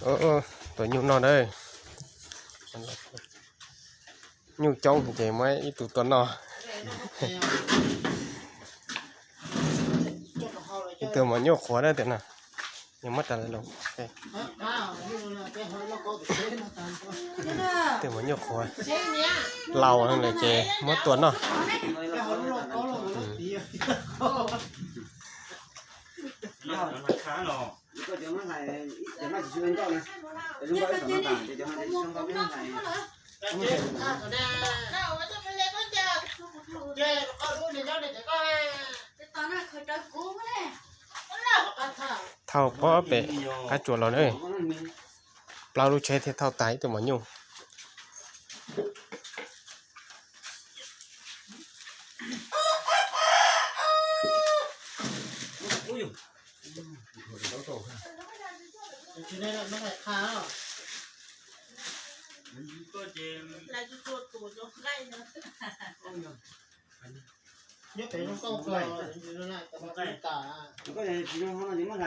Tua nyuj noj na. Nyuj coob ces muab ib tug tua noj. Ib tug mas nyuj qhuav na tias no. Yog muab tas los. Ib tug mas nyuj qhuav, laus lawm ces muab tua noj. Thauj pob pem qab tsuas los na. Plaub lub tsheb thiaj thauj tag ib tug maum nyuj.